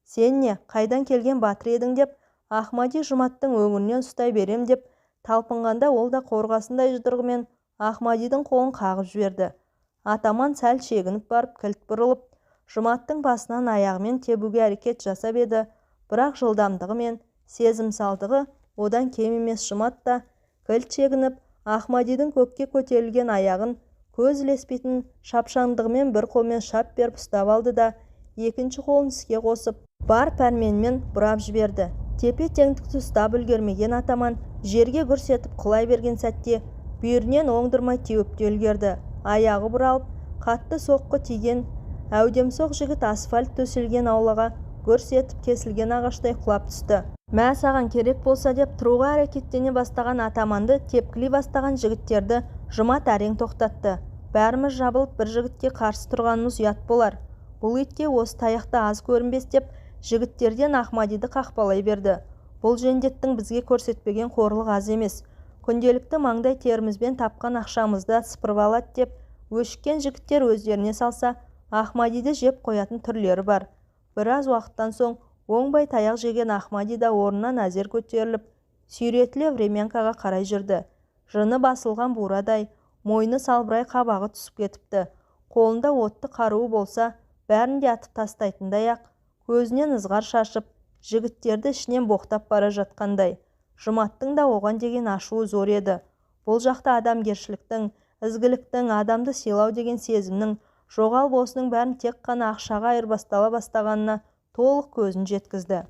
Сен не, қайдан келген батыр едің деп Ахмади Жұматтың өңірінен ұстай берем деп талпынғанда ол да қорғасындай жұдырығымен Ахмадидің қолын қағып жіберді. Атаман сәл шегініп барып кілт бұрылып, Жұматтың басынан аяғымен тебуге әрекет жасап еді, бірақ жылдамдығы мен сезімсалдығы одан кем емес. Жұмат та кілт шегініп, Ахмадидің көкке көтерілген аяғын көз ілеспейтін шапшаңдығымен бір қолмен шап беріп ұстап алды да, екінші қолын іске қосып, бар пәрменімен бұрап жіберді. Тепе-теңдікті ұстап үлгермеген атаман жерге гүрс етіп құлай берген сәтте бүйірінен оңдырмай теуіп те үлгерді. Аяғы бұралып, қатты соққы тиген әудемсоқ жігіт асфальт төселген аулаға гүрс етіп кесілген ағаштай құлап түсті. Мә саған керек болса деп тұруға әрекеттене бастаған атаманды тепкілей бастаған жігіттерді Жұмат әрең тоқтатты. Бәріміз жабылып бір жігітке қарсы тұрғанымыз ұят болар. Бұл итке осы таяқта аз көрінбес деп жігіттерден Ахмадиді қақпалай берді. Бұл жендеттің бізге көрсетпеген қорлық аз емес. Күнделікті маңдай терімізбен тапқан ақшамызды сыпырып алады деп өшіккен жігіттер өздеріне салса, Ахмадиді жеп қоятын түрлері бар. Біраз уақыттан соң оңбай таяқ жеген Ахмади да орнынан әзер көтеріліп, сүйретіле времянкаға қарай жүрді. Жыны басылған бурадай, мойны салбырай қабағы түсіп кетіпті. Қолында отты қаруы болса, бәрін де атып тастайтындай-ақ, көзінен ызғар шашып, жігіттерді ішінен боқтап бара жатқандай. Жұматтың да оған деген ашуы зор еді. Бұл жақта адамгершіліктің, ізгіліктің, адамды сыйлау деген сезімнің жоғалып, осының бәрін тек қана ақшаға айырбастала бастағанына толық көзін жеткізді.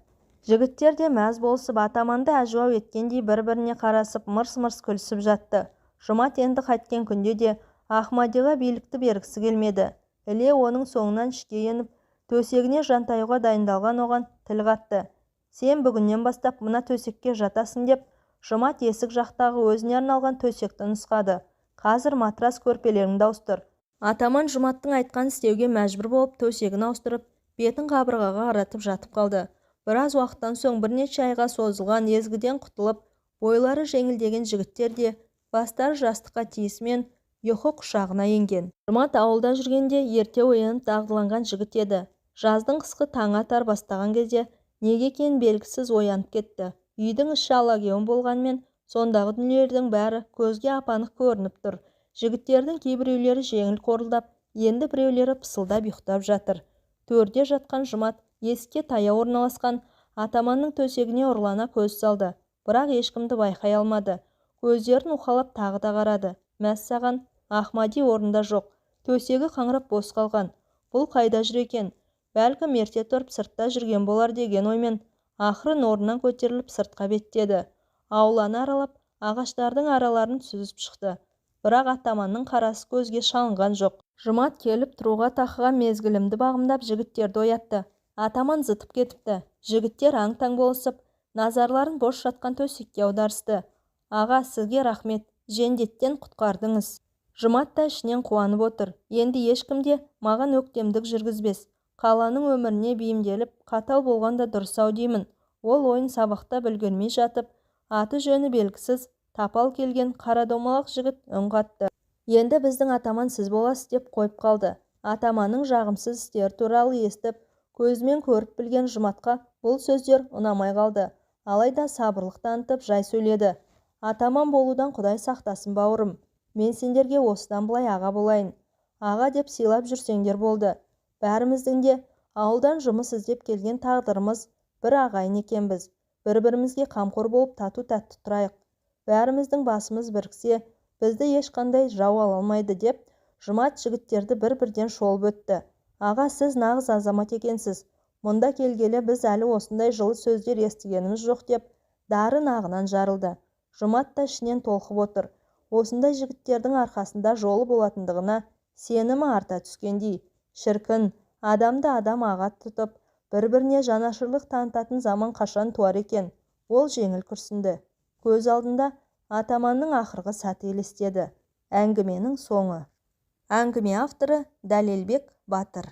Жігіттер де мәз болысып, атаманды әжуа еткендей бір-біріне қарасып, мырс-мырс күлісіп жатты. Жұмат енді қайткен күнде де Ахмадиға билікті бергісі келмеді. Іле оның соңынан ішке еніп, төсегіне жантаюға дайындалған оған тіл қатты. Сен бүгіннен бастап мына төсекке жатасың деп Жұмат есік жақтағы өзіне арналған төсекті нұсқады. Қазір матрас көрпелеріңді ауыстыр. Атаман Жұматтың айтқан істеуге мәжбүр болып, төсегін ауыстырып, бетін қабырғаға қаратып жатып қалды. Біраз уақыттан соң бірнеше айға созылған езгіден құтылып, бойлары жеңілдеген жігіттер де бастары жастыққа тиісімен ұйқы құшағына енген. Жұмат ауылда жүргенде ерте оянып дағдыланған жігіт еді. Жаздың қысқы таңы атар бастаған кезде неге екенін белгісіз оянып кетті. Үйдің іші алагеуім болғанмен, сондағы дүниелердің бәрі көзге ап-анық көрініп тұр. Жігіттердің кейбіреулері жеңіл қорылдап, енді біреулері пысылдап ұйықтап жатыр. Төрде жатқан Жұмат есікке таяу орналасқан атаманның төсегіне ұрлана көз салды, бірақ ешкімді байқай алмады. Көздерін уқалап тағы да қарады. Мәссаған, Ахмади орнында жоқ. Төсегі қаңырап бос қалған. Бұл қайда жүр екен? Бәлкім ерте тұрып сыртта жүрген болар деген оймен ақырын орнынан көтеріліп сыртқа беттеді. Ауланы аралап, ағаштардың араларын сүзіп шықты. Бірақ атаманның қарасы көзге шалынған жоқ. Жұмат келіп тұруға тақыған мезгілімді бағымдап жігіттерді оятты. Атаман зытып кетіпті. Жігіттер аң-таң болысып, назарларын бос жатқан төсекке аударысты. Аға, сізге рахмет, жендеттен құтқардыңыз. Жұмат та ішінен қуанып отыр. Енді ешкім де маған өктемдік жүргізбес. Қаланың өміріне бейімделіп, қатал болған да дұрыс-ау деймін. Ол ойын сабақтап үлгермей жатып, аты жөні белгісіз, тапал келген қарадомалақ жігіт үн қатты. Енді біздің атаман сіз боласыз деп қойып қалды. Атаманның жағымсыз істері туралы естіп, көзімен көріп білген Жұматқа бұл сөздер ұнамай қалды. Алайда сабырлық танытып жай сөйледі. Атаман болудан Құдай сақтасын, бауырым. Мен сендерге осыдан былай аға болайын. Аға деп сыйлап жүрсеңдер болды. Бәріміздің де ауылдан жұмыс іздеп келген тағдырымыз бір, ағайын екенбіз. Бір-бірімізге қамқор болып тату-тәтті тұрайық. Бәріміздің басымыз біріксе, бізді ешқандай жау ала алмайды деп Жұмат жігіттерді бір-бірден шолып өтті. Аға, сіз нағыз азамат екенсіз. Мұнда келгелі біз әлі осындай жылы сөздер естігеніміз жоқ деп Дарын ағынан жарылды. Жұмат та ішінен толқып отыр. Осындай жігіттердің арқасында жолы болатындығына сенімі арта түскендей. Шіркін, адамды адам аға тұтып, бір-біріне жанашырлық танытатын заман қашан туар екен? Ол жеңіл күрсінді. Көз алдында атаманның ақырғы сәті елестеді. Әңгіменің соңы. Әңгіме авторы Дәлелбек Батыр.